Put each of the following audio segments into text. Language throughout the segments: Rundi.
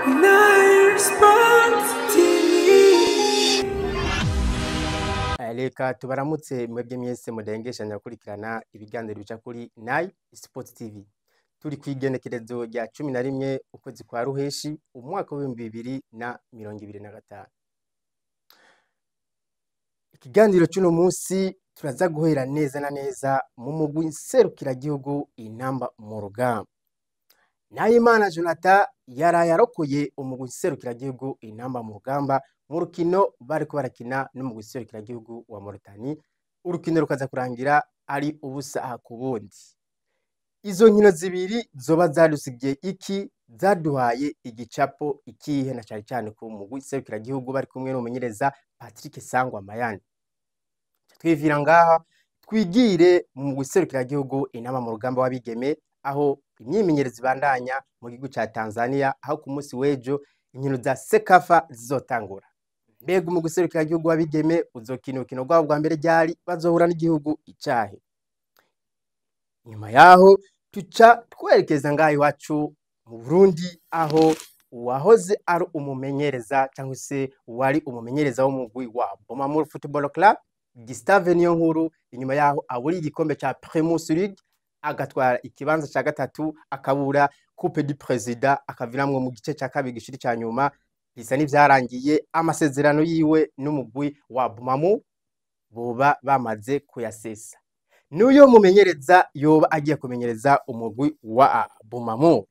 Nile Sports TV. Reka tubaramutse mwebwe mwese mudengeshanya gukurikirana ibiganiro bica kuri Nile Sports TV. Turi kw'igenekerezo rya 11 ukwezi kwa Ruheshi umwaka w'2025. Ikiganiro cy'uno munsi turaza guhera neza na neza mu mugwi nserukiragihugu Intamba mu Rugamba. Nahimana Jonathan yaraye arokoye umugwi nserukiragihugu Intamba mu Rugamba mu rukino bariko barakina n'umugwi nserukiragihugu wa Mauritania, urukino rukaza kurangira ari ubusa ku bundi. Izo nkino zibiri zoba zadusigiye iki, zaduhaye igicapo ikihe, na cyane cyane ku mugwi nserukiragihugu bari kumwe n'umumenyereza Patrick Sangwa Mayani? Twivira ngaha twigire mu mugwi nserukiragihugu Intamba mu Rugamba w'abigeme, aho imyimenyerezo ibandanya mu gihugu ca Tanzania, aho ku munsi w'ejo inkino za CECAFA zizotangura. Mbega umugwi nserukiragihugu w'abigeme uzokina urukino rwabo rwa mbere ryari? Bazohura n'igihugu icahe? Nyuma yaho tuca twerekeza ngaha iwacu mu Burundi, aho uwahoze ari umumenyereza cyangwa se uwari umumenyereza w'umugwi wa Bumamuru Football Club, Gustave Niyonkuru, inyuma yaho aburi igikombe ca Primus League, agatwara ikibanza ca gatatu, akabura Coupe du Président, akaviramwo mu gice ca kabiri gishiri ca nyuma, bisa n'ivyarangiye amasezerano yiwe n'umugwi wa Bumamu boba bamaze kuyasesa. N'uyo mumenyereza yoba agiye kumenyereza umugwi wa Bumamu.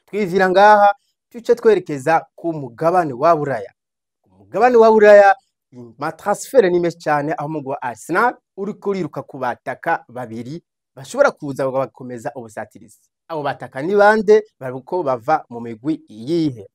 Twivira ngaha tuce twerekeza ku mugabane wa Buraya. Ku mugabane wa Buraya amatransfert ni menshi cyane, aho umugwi wa Arsenal uriko uriruka ku bataka babiri bashobora kuza bagakomeza ubusatirizi. Abo bataka ni bande? Bariko bava mu migwi iyihe?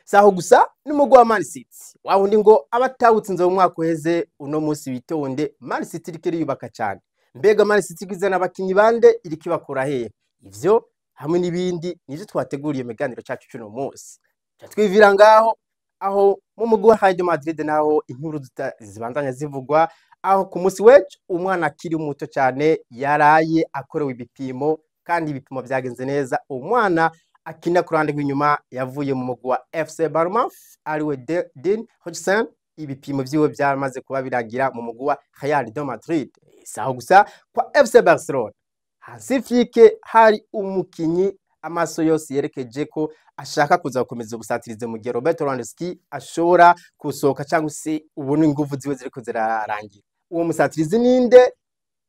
Saho gusa n'umugwi wa Man City wawundi ngo abatawutsinze mu mwaka uheze, uno munsi bitonde, Man City iriko iriyubaka cyane. Mbega Man City izana abakinyi bande? Iriko ibakura hehe? Ivyo hamwe n'ibindi nivyo twateguriye mu kiganiro cacu c'uno munsi. Tuca twivira ngaho aho mu mugwi wa Real Madrid naho inkuru zibandanya zivugwa, aho ku munsi w'ejo umwana akiri muto cyane yaraye akorewe ibipimo kandi ibipimo vyagenze neza. Umwana akina ku ruhande rw'inyuma yavuye mu mugwi wa FC Bournemouth, ariwe Dean Huijsen, ibipimo vyiwe vyamaze kuba birangira mu mugwi wa Real de Madrid. Saho gusa, kwa FC Barcelona, Hansi Flick, hari umukinyi amaso yose yerekeje ko ashaka kuza gukomeza ubusatirizi mu gihe Robert Lewandowski ashobora gusohoka cyangwa se ubona ingufu ziwe ziriko zirarangira. Uwo musatirizi ninde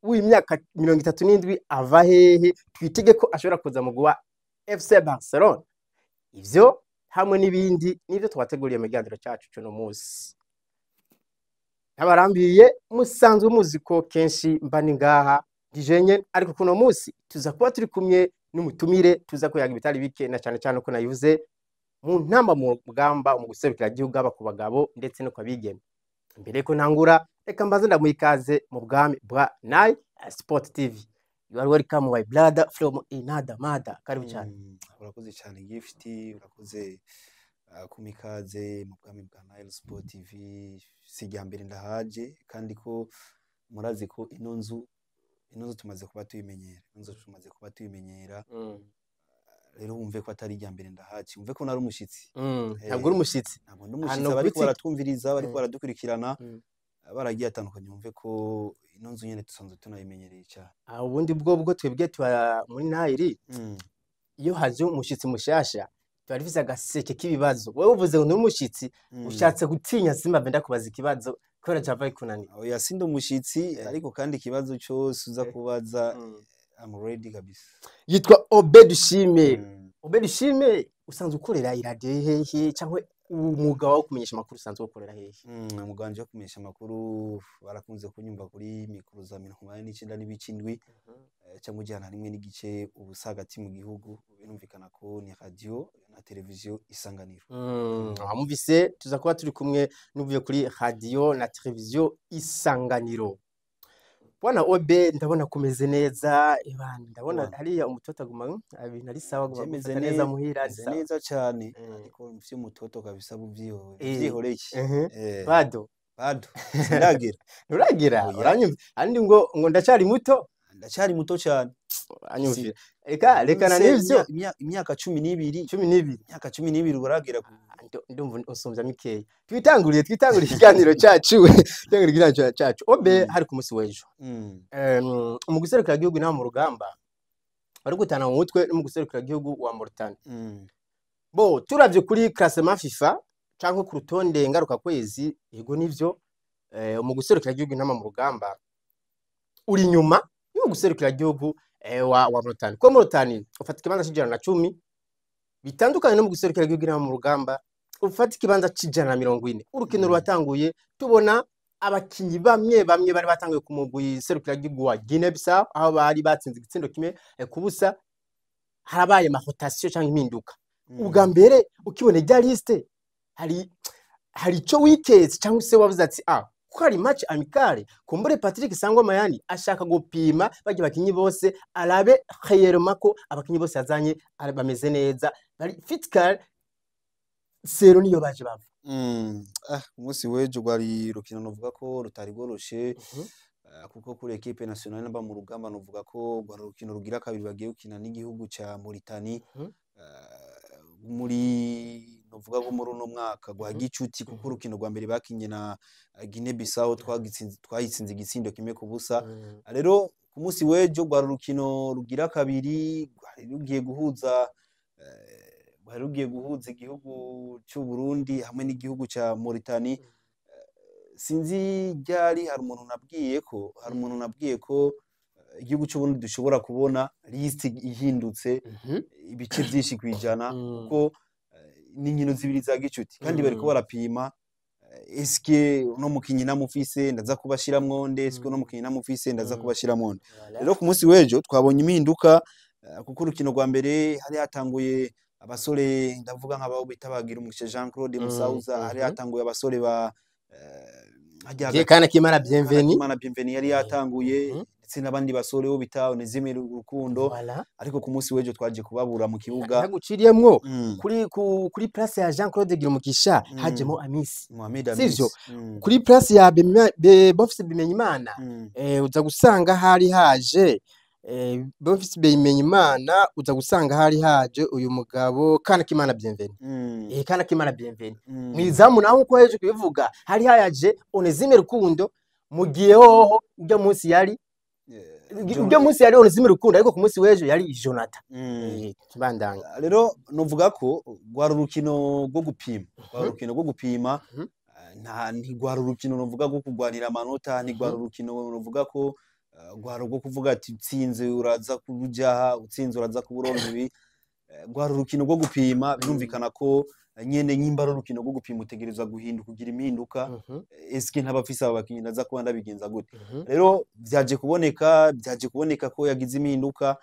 w'imyaka 37? Ava hehe? Twitege ko ashobora kuza mu wa FC Barcelona. Ivyo hamwe n'ibindi nivyo twateguriye mu kiganiro cyacu cy'uno munsi. Ntabarambiye, musanzwe muzi ko kenshi mba ni ngaha ndijenye, ariko kuno munsi tuza kuba turi kumwe n'umutumire, tuza kuyaga ibitari bike, na cyane cyane ko nayivuze mu Ntamba mu Rugamba mu guserukira igihugu, aba ku bagabo ndetse no ku bigeme. Mbere ko ntangura, reka mbaze ndamuha ikaze mu bwami bwa Nile Sport TV. You are welcome, my brother from another mother. Karibu cyane. Urakoze cyane Gift, urakoze kumpa ikaze mu bwami bwa Nile Sport TV. Si irya mbere ndahaje, kandi ko murazi ko ino nzu tumaze kuba tuyimenyera, ino nzu tumaze kuba tuyimenyera. Rero wumve ko atari irya mbere ndahaje, wumve ko nari umushitsi. Ntabwo uri umushitsi. Ntabwo ndi umushitsi. Hano abariko boutique. baratwumviriza, bariko baradukurikirana baragiye atandukanye, wumve ko ino nzu nyene dusanzwe tunayimenyereye cyane. Ah, ubundi bwo twebwe tuba muri Nile, iyo haje umushitsi mushasha tuba dufise agaseke k'ibibazo. Wowe uvuze ngo nturi umushitsi, ushatse gutinya simba ndakubaza ikibazo kubera java ikunanira. Oya, sindi umushitsi, ariko kandi ikibazo cyose uza kubaza, I'm ready kabisa. Yitwa Obed Shime. Obed Shime, usanzwe ukorera iradiyo hehe, cyangwa umwuga wo kumenyesha amakuru usanzwe ukorera hehe? Umwuga wanje wo kumenyesha amakuru, barakunze kunyumva kuri mikoro za 89.7 cyangwa 101.5 ubusa hagati mu gihugu. Birumvikana ko ni radio na televiziyo Isanganiro. Wamuvise, tuza kuba turi kumwe n'uvuye kuri radio na televiziyo Isanganiro. Bwana Obe, ndabona kumeze neza ebana, ndabona Bwana. hariya umutoto aguma ibintu ari sawa, aguma Jemeze gufata neza muhira ari meze sawa. neza cane, ariko vy'umutoto kabisa buvyihoreye, vyihoreye. Bado. Bado sindagira. Nturagira? Oya. Uranyumva andi ngo ndacari muto. Ndacyari muto cyane. Anyumvira, reka rekana n'ivyo. Imyaka 12. 12. Imyaka 12 uragera ku Ndumva unsumvya mikeya. Twitanguriye ikiganiro cacu, twitanguriye ikiganiro cacu obe. Hari ku munsi w'ejo, mu gihugu Intamba mu rugamba bari gutana mu mutwe no mu gihugu wa Mauritania. Bo turavye kuri classement FIFA canke ku rutonde ngaruka kwezi, yego nivyo, mu gihugu Intamba mu rugamba uri inyuma y'u gihugu wa Mauritania, ko Mauritania ufata ikibanza c'110, bitandukanye no mu gihugu Intamba mu rugamba ufata ikibanza c'140. Urukino rwatanguye tubona abakinyi bamwe bamwe bari batanguye ku mugwi serukiragihugu wa Guinea Bissau, aho bari batsinze igitsindo 1-0. Harabaye ama rotation canke impinduka. Ubwa mbere ukibona irya liste, hari ico wiketse cyangwa se wavuze ati: "Ah, ko hari match amicale, kumbure Patrick Sangwa Mayani ashaka gupima barya bakinyi bose, arabe réellement ko abakinyi bose yazanye bameze neza, bari physical sero niyo baje bava"? Ah, umunsi w'ejo rwari urukino novuga ko rutari rworoshe, kuko kuri équipe nationale Intamba mu rugamba novuga ko rwari urukino rugira kabiri bagiye gukina n'igihugu ca Mauritanie, muri novuga ko muri uno mwaka gwa gicuti, kuko urukino rwa mbere bakinye na Guinea Bissau twagitsinze, twayitsinze igitsindo 1-0. Rero ku munsi w'ejo rwari urukino rugira kabiri, rwari rugiye guhuza igihugu c'u Burundi hamwe n'igihugu ca Mauritanie. Sinzi ryari hari umuntu nabwiye ko igihugu c'u Burundi dushobora kubona liste ihindutse ibice vyinshi kwijana, kuko ni inkino zibiri za gicuti kandi bariko barapima: eske uno mukinyi namufise ndaza kubashiramwo nde? Eske uno mukinyi namufise ndaza kubashiramwo nde? Rero ku munsi w'ejo twabonye impinduka, kuko urukino rwa mbere hari hatanguye abasore, ndavuga nk'abo bita bagira umugisha Jean Claude Musauza, hari hatanguye abasore ba harya Je kana Kimana Bienvenu. Kimana Bienvenu yari yatanguye, ndetse n'abandi basore bo bita Onesime Rukundo. Ariko ku munsi w'ejo twaje kubabura mu kibuga. Ntaguciriyemwo, kuri place ya Jean Claude Girumugisha hajemo Amisi. Mohamed Amis. Sivyo? Kuri place ya Bonfils Bimenyimana, uza gusanga hari haje Bonfils Bimenyimana, uza gusanga hari haje uyu mugabo Kana Kimana Bienvenu. Kana Kimana Bienvenu. Mwizamu naho, uko heje kubivuga, hari hayaje Onesime Rukundo, mu gihe hoho ujya munsi yari Onesime Rukundo, ariko ku munsi w'ejo yari Jonathan. Tubandanye. Rero novuga ko rwari urukino rwo gupima, rwari urukino rwo gupima. Nta ntigwari urukino novuga rwo kurwanira amanota, ntigwari urukino novuga ko rwari urwo kuvuga ati utsinze uraza kubujaha, utsinze uraza kuburonka ibi. Rwari urukino rwo gupima. Birumvikana ko nyene nyimba ari urukino rwo gupima, utegerezwa guhinduka, kugira impinduka. Eske ntabafise aba bakinyi ndaza kuba ndabigenza gute? Rero vyaje kuboneka ko yagize impinduka,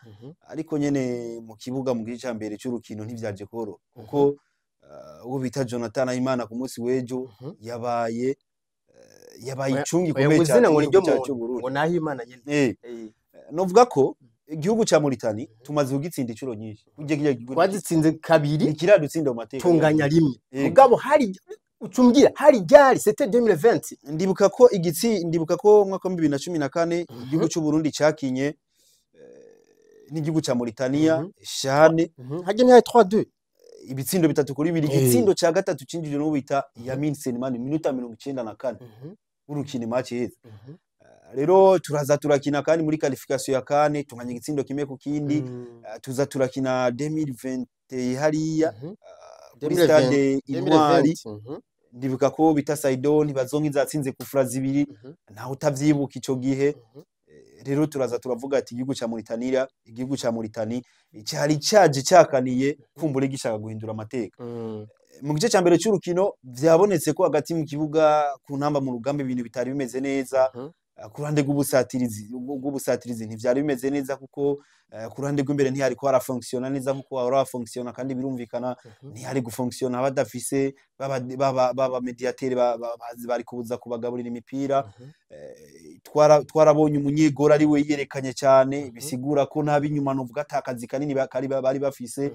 ariko nyene mu kibuga mu gice ca mbere c'urukino ntivyaje koroha, kuko uwo bita Jonathan Ahimana ku munsi w'ejo yabaye icungi Oya, ikomeye ngo cyane izina ngo mu niryo gihugu cyacu muntu c'u Burundi. Ngo Nahimana nyene. Novuga ko igihugu ca Mauritanie tumaze kugitsinda incuro nyinshi. Burya kirya gihugu Twagitsinze kabiri, ntikiradutsinda mu mateka. Tunganya rimwe. Yego. Mugabo hari ucumbwira hari ryari, c'était 2020. Ndibuka ko mu mwaka wa 2014 igihugu c'u Burundi cakinye n'igihugu ca Mauritania shane Harya ntihari 3-2? Ibitsindo 3-2. Igitsindo ca gatatu cinjijwe n'uwo bita Yamin Selimani minota 94 urukino match iheze. Rero turaza turakina kandi muri qualification ya kane tunganya igitsindo 1-1. Tuza turakina 2020 hariya kuri 2020, stade Intwari. 2020. Ndibuka ko bita Saido Ntibazonkiza yatsinze kufra zibiri, ntawe utavyibuka ico gihe. Rero turaza turavuga ati igihugu ca Mauritania cyari caje cakaniye, kumbure gishaka guhindura amateka. Mu gice ca mbere c'urukino vyabonetse ko hagati mu kibuga ku Ntamba mu rugamba ibintu bitari bimeze neza. Ku ruhande rw'ubusatirizi ntivyari bimeze neza, kuko ku ruhande rw'imbere ntihariko harafonctionna neza nkuko wahora hafonctionna, kandi birumvikana ntihari gufonctionna badafise baba médiateur bari kubuza kubagaburira imipira. Twarabonye umunyegora ari we yerekanye cyane, bisigura ko ntabinyuma novuga atakazi kanini bari bafise.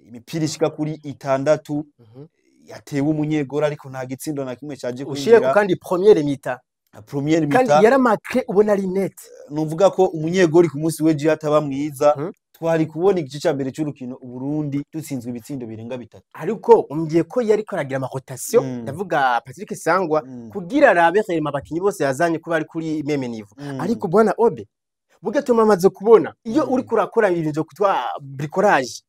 Imipira ishika kuri itandatu yatewe umunyegora, ariko nta gitsindo na kimwe caje Ushire kwinjira. Kandi première mi-temps. Première Kandi mi-temps yaramakre ubona ari net. Nuvuga ko umunyegori ku munsi w'ejo yataba mwiza, twari kubona igice ca mbere c'urukino Uburundi dutsinzwe ibitsindo birenga 3. Ariko umbwiye ko yariko aragira ama rotation, ndavuga Patrick Sangwa, kugira arabe rema abakinyi bose yazanye ko bari kuri même niveau. Ariko bwana Obe, bugatuma amaze kubona iyo uriko urakora ibintu vyo kutwa bricolage,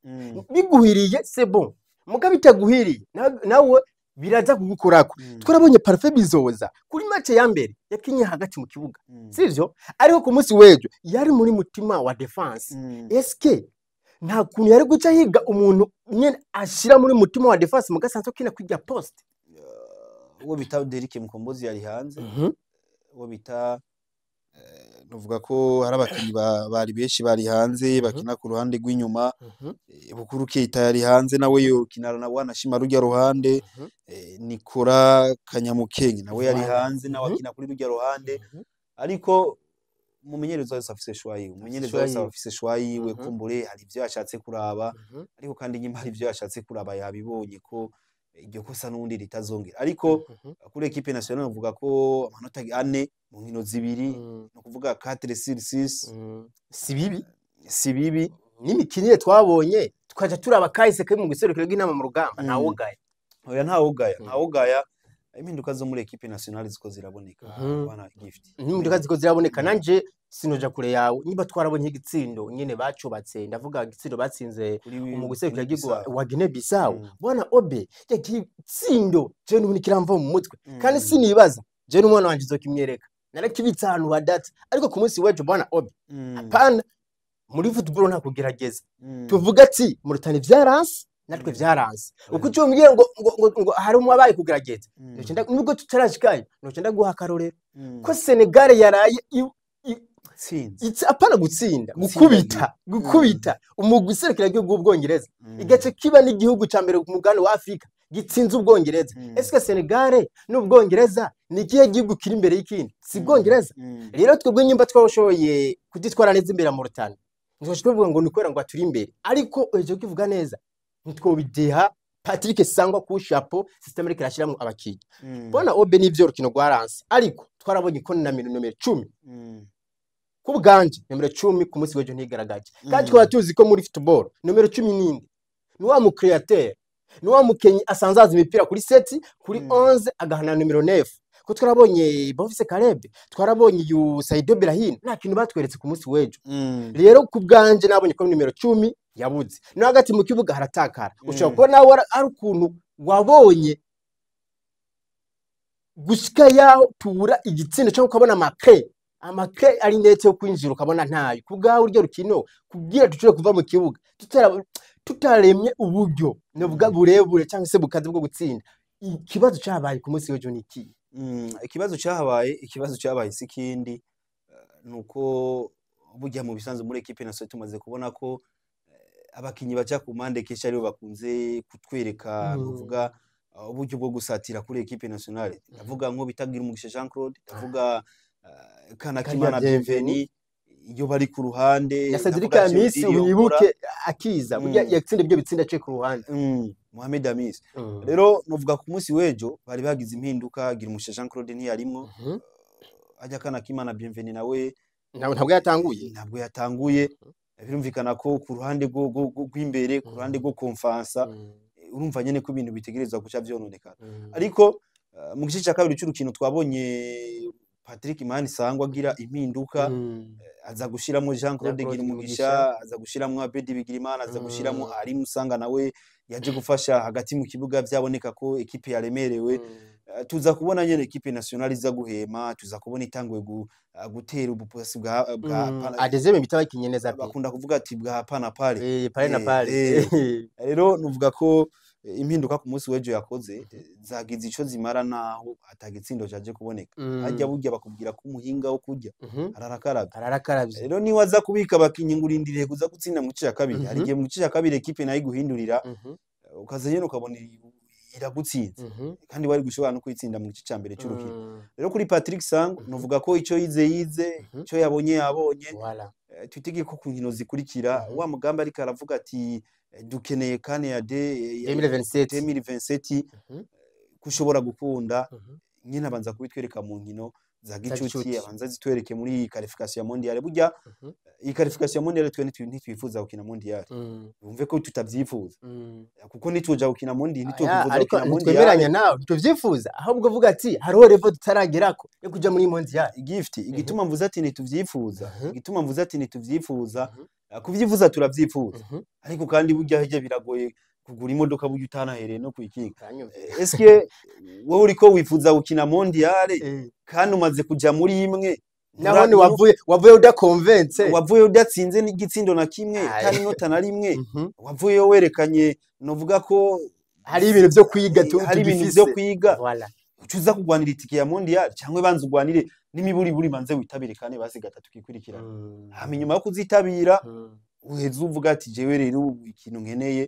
biguhiriye c'est bon, muga bitaguhiriye nawe biraza kugukorako. Twarabonye Parfait Bizoza kuri match ya mbere yakinye hagati mu kibuga, sivyo? Ariko ku munsi w'ejo yari muri mutima wa défense. Eske nta kuntu yari guca higa umuntu nyene ashira muri mutima wa défense mu gasanzwe kina kwijya poste? Uwo bita Derrick Mukombozi yari hanze, uwo bita nuvuga ko hari abakinyi bari benshi bari hanze bakina ku ruhande rw'inyuma. Bukuru Keita yari hanze, nawe yokinana na wanashima rujya ruhande. Nikora Kanyamukenke nawe yari hanze, nawe akina kuri rujya ruhande. Ariko umumenyereza wese afise choix yiwe, umumenyereza wese afise choix yiwe. Kumbure hari ivyo yashatse kuraba, ariko kandi nyuma hari ivyo yashatse kuraba yabibonye ko iryo kosa n'ubundi ritazongera. Ariko kuri équipe nationale bavuga ko amanota 4 mu nkino 2, no kuvuga 4 sur 6, si bibi. Si bibi. N'imikinire twabonye, tukaja turaba kahise kari mu giserukiro rw'Intamba mu Rugamba, ntawugaya. Oya, ntawugaya, ntawugaya. Impinduka zo muri équipe nationale ziko ziraboneka, bana Gift. Impinduka ziko ziraboneka. Nanje sinoja kure yawe, niba twarabonye igitsindo nyene bacubatse, ndavuga igitsindo batsinze mu guserukira igihugu wa Guinea Bissau, bwana Obe, ya gitsindo je n'ubu kiramva mu mutwe, kandi sinibaza je n'umwana wanje izokimwereka, narakibitse ahantu wa data. Ariko ku munsi w'ejo, bwana Obe, hapana, muri football nta kugerageza. Tuvuga ati Mauritania vyaranse, natwe vyaranse. Uko ucumbwira ngo hari umwe abaye kugerageza, nubwo tutarashikayo, noca ndaguha akarorero ko Senegal yaraye apana gutsinda, gukubita umugwi serukira igihugu w'Ubwongereza, igace kiba n'igihugu ca mbere ku mugabane wa Afrika gitsinze Ubwongereza. Eske Senegal n'Ubwongereza ni ikihe gihugu kiri imbere y'ikindi? Si Bwongereza? Rero twebwe nyimba twashoboye kuditwara neza imbere ya Mauritania, ntitwaje tuvuga ngo ni kubera ngo turi imbere. Ariko ejo kivuga neza, ntitwobideha Patrick Sangwa ku chapeau système ariko irashiramwo abakinyi. Bona Obe, n'ivyo urukino rwaranse, ariko twarabonye ko na nomero 10, ku bwanje nomero 10 ku munsi w'ejo ntigaragaje. Kandi twaba tuzi ko muri football nomero 10 ninde? Ni wa mu créateur, ni wa mukenyi asanzaza imipira kuri 7, kuri 11, agahana nomero 9. Ko twarabonye Bonfils Caleb, twarabonye yu Saido Berahino, nta kintu batweretse ku munsi w'ejo. Rero ku bwanje nabonye ko nimero 10 yabuze, no hagati mu kibuga haratakara. Ushobora kuba nawe ari ukuntu wabonye gushika yaho tubura igitsina, cyangwa ukabona amakre ari ndetse yo kwinjira ukabona ntayo. Ku bwawe uryo rukino kubwira dushobore kuva mu kibuga tutaremye uburyo novuga burebure cyangwa se bukaze bwo gutsinda, ikibazo cyabaye ku munsi w'ejo ni iki? Ikibazo cyabaye si kindi, nuko burya mu bisanzwe muri équipe nationale tumaze kubona ko abakinyi baja ku mpande kenshi aribo bakunze kutwereka, nuvuga uburyo bwo gusatira kuri équipe nationale. Ndavuga nko bitagira umugisha Jean Claude, ndavuga Kanakimana Bienvenu iyo bari ku ruhande, na Cedric Amisi, wibuke akiza burya yatsinda ibyo bitsinda aciye ku ruhande. Mohamed Amis. Rero nuvuga ku munsi w'ejo bari bagize impinduka, gira umugisha Jean Claude ntiyarimwo, ajya Kanakimana Bienvenu nawe ntabwo yatanguye. Ntabwo yatanguye. Birumvikana ko ku ruhande rw'imbere, ku ruhande rwo komfansa, urumva nyene ko ibintu bitegerezwa guca vyononekara. Ariko mu gice cya kabiri c'urukino twabonye Patrick Mani Sangwa agira impinduka, aza gushiramwo Jean Claude Girumugisha, aza gushiramwo Abedi Bigirimana, aza gushiramwo Ali Musanga, nawe yaje gufasha hagati mu kibuga, vyaboneka ko équipe yaremerewe. Tuza kubona nyene équipe nationale iza guhema, tuza kubona itanguye gutera ubuposi bwa adezeme bitaba ikinye neza pe. Bakunda kuvuga ati bwa hapa na pale. Pale na pale. Rero nuvuga ko impinduka ku munsi w'ejo yakoze zagize ico zimara, naho atagitsindo caje kuboneka. Harya burya bakubwira ko umuhinga wo kurya ararakaravye. Ararakaravye. Rero niba aza kubika abakinyi ngo urindiriye kuza gutsinda mu gice ca kabiri, hari igihe mu gice ca kabiri équipe nayo iguhindurira, ukaza nyene ukabona iragutsinze, kandi wari gushobora no kuyitsinda mu gice ca mbere c'urukino. Rero kuri Patrick Sang nuvuga ko ico yize, ico yabonye yabonye. Twitege ko ku nkino zikurikira wa mugambi ariko aravuga ati dukeneye CAN ya de 2027. 2027 kushobora gukunda, nyine abanza kubitwereka mu nkino. za gicuti, gicuti. Abanza zitwereke muri iyi qualification ya mondial. Burya iyi qualification ya mondial, twe ntitwifuza gukina mondial. Bumve ko tutavyifuza, kuko nituja gukina mondial, Aya, ntitwifuza ariko gukina mondial. ntitwemeranya nawe, ntituvyifuza, ahubwo uvuga ati hariho level tutaragerako yo kuja muri mondial. Gift, igituma mvuze ati ntituvyifuza, igituma mvuze ati ntituvyifuza, kuvyifuza turavyifuza, ariko kandi burya hirya biragoye kugura imodoka burya utanahereye no kuyikinga. Eske wowe uriko wifuza gukina mondial kandi umaze kuja muri imwe? Nabone wavuye udaconvince. Wavuye udatsinze n'igitsindo na kimwe, Aye. kandi inota na rimwe. Wavuyeyo werekanye, novuga ko hari ibintu vyo kwiga hari ibintu tugifise. vyo kwiga. Voilà. Uca uza kugwanira itike ya mondial, cyangwa banza ugwanire n'imiburiburi, banze witabire kane basi gatatu kikurikirana, hama inyuma yo kuzitabira uheze uvuga ati jewe rero ubu ikintu nkeneye,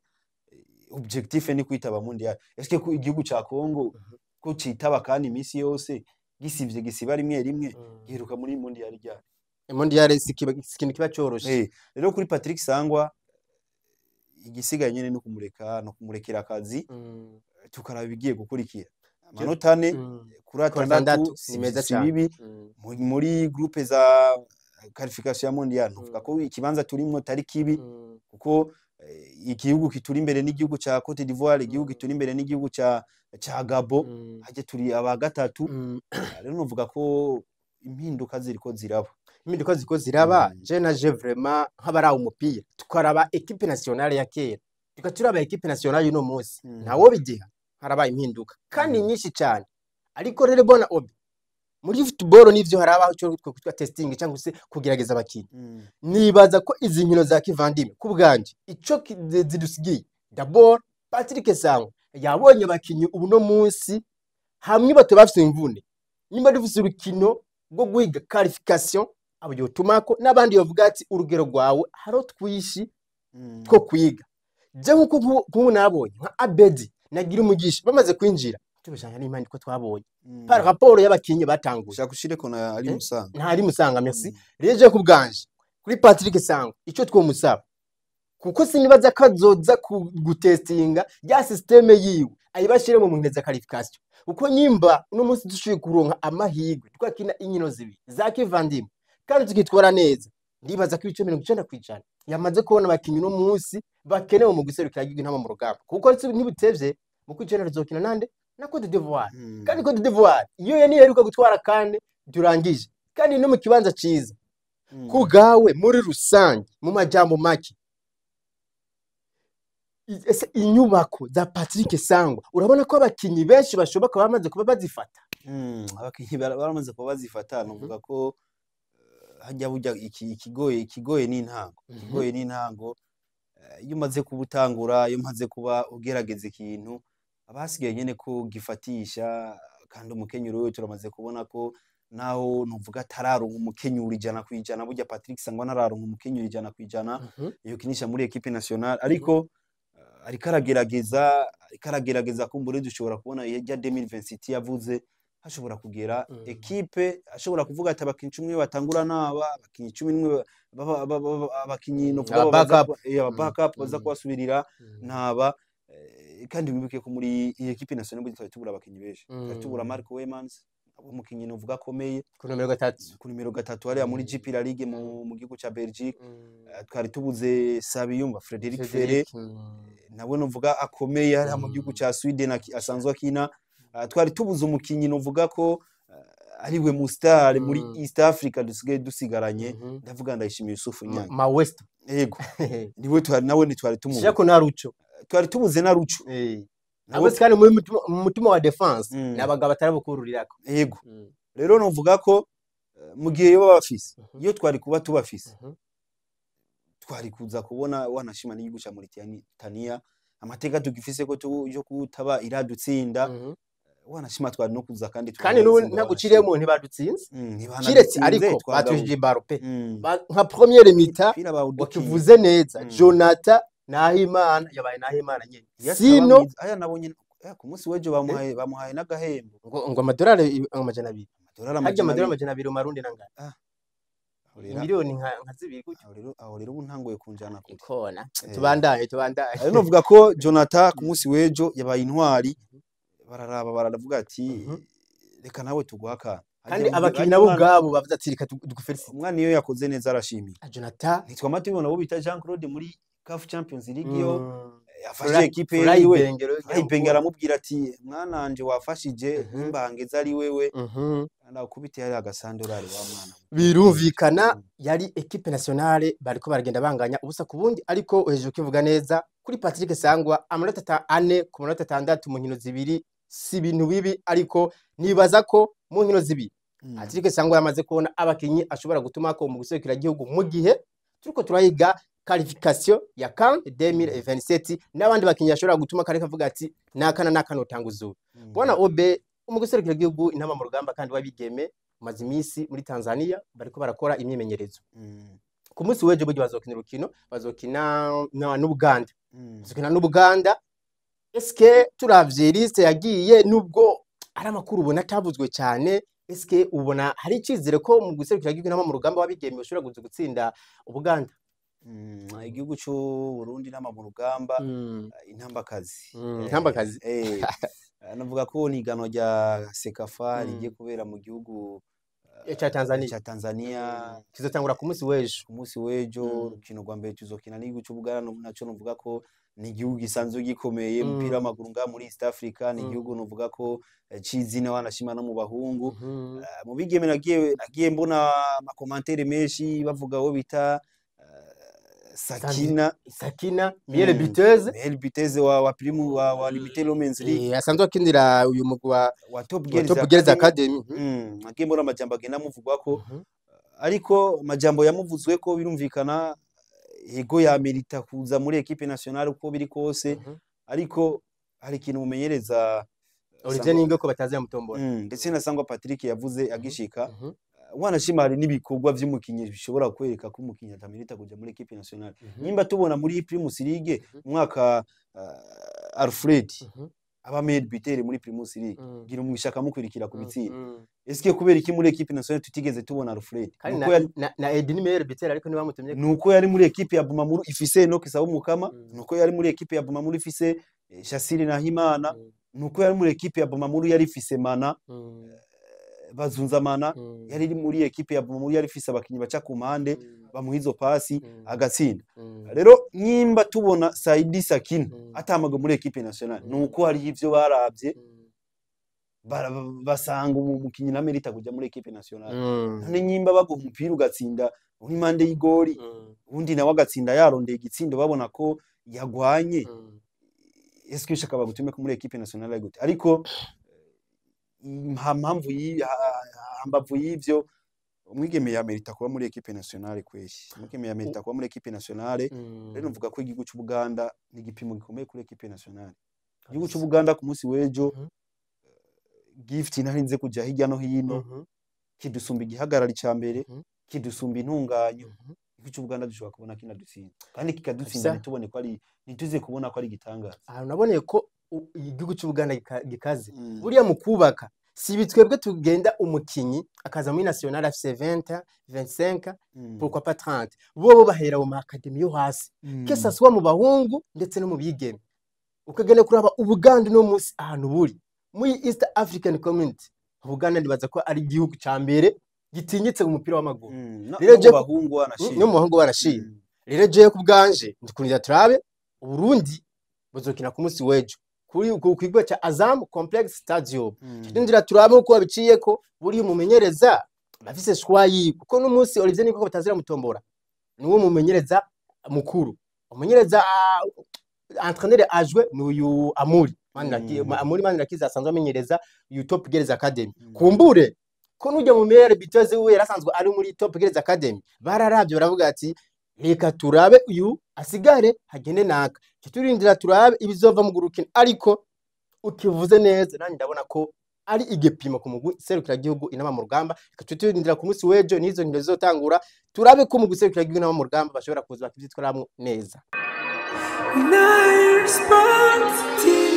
objectif ni kwitaba mondial. Eske ko igihugu ca Congo ko citaba kandi iminsi yose gisivye gisiba rimwe rimwe, giheruka muri mondial ryari? Mondial si ikintu kiba coroshe. Rero kuri Patrick Sangwa, igisigaye nyene no kumureka, no kumurekera akazi, tukaraba ibigiye gukurikira. Amanota 4 kuri Kuri 6 atandatu, si ni meza si cane. bibi muri groupe za qualification ya mondial. Ntuvuga ko ikibanza turimwo tari kibi, kuko igihugu kituri imbere n'igihugu ca Cote d'Ivoire, igihugu kituri imbere n'igihugu ca Gabon, hajye turi aba gatatu. Rero novuga ko impinduka ziriko ziraba. Impinduka ziko ziraba. Je na je vraiment, nk'abarawe umupira, tukaraba équipe nationale ya kera, tugaturaba équipe nationale y'uno munsi, ntawo bigiha, harabaye impinduka kandi nyinshi cyane. Ariko rero bona obi muri football nivyo, harabaho icyo twitwa testing cyangwa se kugerageza abakinyi. Nibaza ko izi nkino za kivandimwe, ku bwanjye, ico zidusigiye, d'abord Patrick Sangwa yabonye abakinyi ubu no munsi hamwe bato bafise imvune. Nimba dufise urukino rwo guhiga qualification, abo yotumako n'abandi bavuga ati urugero rwawe haro twishi two kwiga. Je nkuko nk'ubu nabonye nka Abedi nagira umugisha bamaze kwinjira, tubishanya n'Imana ko twabonye par rapport y'abakinyi batanguye. Shaka ushireko na ari Musanga. Ntari Musanga, merci. Rero je ku bwanje, kuri Patrick Sangwa, icyo twomusaba, kuko sinibaza ko azoza gutestinga ya système yiwe ayibashire mu nkino za qualification, kuko nyimba uno munsi dushoboye kuronka amahirwe twakina inkino zibiri za kivandimwe kandi tukitwara neza, ndibaza ko ibice 90% yamaze kubona abakinyi uno munsi bakenewe mu guserukira igihugu intama mu rugamba, kuko ntibutevye mu kwicenda tuzokina nande? Na Cote d'Ivoire. Kandi Cote d'Ivoire iyo niyo iheruka gutwara kandi turangije, kandi no mu kibanza ciza. Kugawe muri rusange, mu majambo make, ese inyubako za Patrick Sangwa, urabona ko abakinyi benshi bashoboka bamaze kuba bazifata? Abakinyi baramaze kuba bazifata. Nuvuga ko hajya burya ikigoye n'intango, ikigoye n'intango. Iyo umaze kuba utangura, iyo umaze kuba ugerageza ikintu, abasigaye nyene ko gifatisha. Kandi umukenyuro we turamaze kubona ko naho nuvuga atararonka umukenyuro 100%. Burya Patrick Sangwa ntararonka umukenyuro 100% yokinisha muri équipe nationale, ariko ariko aragerageza, ariko aragerageza. Kumbure dushobora kubona irya 2026 yavuze hashobora kugera ekipe ashobora kuvuga ati abakinyi 10 batangura naba abakinyi 11 abakinyi novuga Aba baza backup. Aba backup baza kubasubirira ntaba. Kandi wibuke ko muri iyi équipe nationale burya twari tubura abakinyi benshi, twari tubura Marco Weymans, umukinyi novuga akomeye ku nomero 3. Ku nimero 3 hariya muri GP La Ligue mu gihugu ca Belgique. Twari tubuze Sabiyumva Frederic Ferre, Frederic, nawe novuga akomeye hariya mu gihugu ca Sweden asanzwe akina. Twari tubuze umukinyi novuga ko ariwe mu star muri East Africa dusigaye dusigaranye, ndavuga Ndayishimiye Yusufu Nyange. Ma West. Yego, niwe twari, nawe ntitwari tumubuze. Shako na Ruco. Twari tubuze na Ruco. Abo kandi muri mu mutima wa défense ni abagabo batarabukururirako. Yego, rero novuga ko mu gihe yoba bafise, iyo twari kuba tubafise, twari kuza kubona wanashima n'igihugu ca Mauritania, amateka tugifise ko yo kutaba iradutsinda. Wanashima twari no kuza kandi Kandi n'ubu tukanatsinda, ntaguciriyemo, ntibadutsinze. Ntibanadutsinze, Kiretse ariko twagabuye. batujije baro pe. Nka première mi-temps Umupira bawudukinye. wakivuze neza, Jonathan Nahimana yabaye Nahimana nyene. Iyo ataba Sino aya nabonye ku munsi w'ejo bamuhaye n'agahembo. Ngo amadolari 200. Amadolari Harya 200. Amadolari 200 mu marundi nangana? Aho rero Miliyoni nka zibiri gutyo. Aho rero ubu ntanguye kunjana kure. Ikona. Tubandanye, tubandanye. Rero novuga ko Jonathan ku munsi w'ejo yabaye intwari, bararaba baravuga ati reka nawe tuguha akantu. Kandi abakinyi nabo ubwabo bavuze ati reka dugufelicite. Umwana iyo yakoze neza arashimira. Jonathan ntitwama tubibona abo bita Jean Claude muri CAF Champions League, yo yafashije ekipe yiwe, Ibenge aramubwira ati mwana wanje wafashije, imbangeza ari wewe, ndakubitiye ari agasandorari wa mwana. Birumvikana yari équipe nationale bariko baragenda banganya ubusa ku bundi, ariko hejuru kivuga neza kuri Patrick Sangwa, amanota 4 ku manota 6 mu nkino zibiri si ibintu bibi, ariko nibaza ko mu nkino zibiri Patrick Sangwa yamaze kubona abakinyi ashobora gutuma ko mu guserukira igihugu mu gihe turiko turayiga qualification ya CAN 2027 n'abandi bakinyi ashobora gutuma kareka avuga ati nakana nakana utanguzuba. Bwana Obe, mu guserukira igihugu intama mu rugamba kandi wabigeme maze iminsi muri Tanzania bariko barakora imyimenyerezo. Ku munsi w'ejo buryo bazokina urukino, bazokina n'Ubuganda. Bazokina n'Ubuganda. Eske turavye liste yagiye, nubwo ari amakuru ubona atavuzwe cyane, eske ubona hari icizere ko mu guserukira igihugu intama mu rugamba wabigeme ushobora kuza gutsinda Ubuganda? Igihugu cy'u Burundi n'ama mu rugamba intambakazi. Intambakazi. Navuga ko ni igano rya CECAFA rigiye kubera mu gihugu ca Tanzania. Ca Tanzania. Kizotangura ku munsi w'ejo. Ku munsi w'ejo urukino rwa mbere tuzokina n'igihugu cy'Ubuganda, naco nuvuga ko ni igihugu gisanzwe gikomeye umupira w'amaguru ngaha muri East Africa, ni igihugu nuvuga ko cizina wanashima no mu bahungu. Mu bigeme nagiye mbona amakomantere menshi bavuga wo bita Sakina Sakina meilleure buteuse, meilleure buteuse wa Primu wa Limited Women's League, asanzwe akinira uyu mugwi wa Top Girls Academy. Nagiye mbona amajambo agenda amuvugwa ko, ariko amajambo yamuvuzwe ko birumvikana ego ya merita kuza muri equipe nationale uko biri kose, ariko hari ikintu mumenyereza Olivier Ningo ko batazi yamutombora, ndetse na Sangwa Patrick yavuze agishika wanashima hari n'ibikorwa vy'umukinyi bishobora kwereka ko umukinyi atamerita kuja muri equipe nationale. Nimba tubona muri Primus League umwaka Alfred aba meilleur buteur muri Primus League, gira umwishaka mukwirikira ku bitsinda, eske kubera iki muri equipe nationale tutigeze tubona Alfred? Na Edin meilleur buteur ariko ntibamutumye, nuko yari muri equipe ya Bumamuru ifise Enoch Sawumukama, nuko yari muri equipe ya Bumamuru ifise Shasiri Nahimana, nuko yari muri equipe ya Bumamuru yari ifise Mana Bazunzamana, yari muri equipe ya Bumamuru yari ifise abakinyi baca ku mpande bamuha izo pasi agatsinda. Rero nyimba tubona Saidi Sakina atamaga muri equipe nationale, nuko hari ivyo baravye basanga umukinyi na merita kuja muri equipe nationale. None nyimba baguha umupira ugatsinda uri impande y'igori, undi nawe agatsinda yarondeye igitsindo babona ko yagwanye, eske ushaka bagutume ko muri equipe nationale gute? Ariko mpamvu hambavu y'ivyo, umwigeme ya merita kuba muri equipe nationale kweshi, umwigeme ya merita kuba muri equipe nationale. Rero mvuga ko igihugu cy'Ubuganda ni igipimo gikomeye kuri equipe nationale. Igihugu cy'Ubuganda ku munsi w'ejo gift narinze kuja hirya no hino, kidusumba igihagarari ca mbere, kidusumba intunganyo. Igihugu cy'Ubuganda dushobora kubona kinadutsinda, kandi kikadutsinda ntitubone ko ari, ntituze kubona ko ari igitangaza. Ahantu naboneye ko igihugu cy'Ubuganda gikaze buriya mu kubaka, si bitwebwe tugenda umukinyi akaza muri nationale afise 20 25 pourquoi pas 30, bo bahera mu academy yo hasi, que ça soit mu bahungu ndetse no mu bigeme. Ukagenda kuraba Ubuganda no munsi ahantu buri muri East African Community, Ubuganda ndibaza ko ari igihugu ca mbere gitinyitse mu mupira w'amaguru. Rero je bahungu wanashima, no mu bahungu wanashima. Rero je kubganje ndikunira turabe Uburundi buzokina ku munsi w'ejo kuri ku kigo cha Azam Complex Stadium. Ndindira turabe uko babiciye ko buri umumenyereza bafise shwayi, kuko n'umunsi Olivier Niko batazira mutombora niwo mumenyereza mukuru, umumenyereza entraîneur ajwe n'uyu Amuri Amuri Manirakiza asanzwe amenyereza uyu Top Girls Academy. Kumbure ko nujya mu meilleur buteuse we yarasanzwe ari muri Top Girls Academy, bararavye baravuga ati reka turabe uyu asigare hagende naka, turindira turabe ibizova mu gurukina. Ariko ukivuze neza nanjye ndabona ko ari igipimo ku mugwi serukira gihugu inama mu rugamba. Reka turindira ku munsi w'ejo nizo nkino zizotangura, turabe ko mu guserukira gihugu inama mu rugamba bashobora kuza bakivyitwaramwo neza. Nile Sport TV.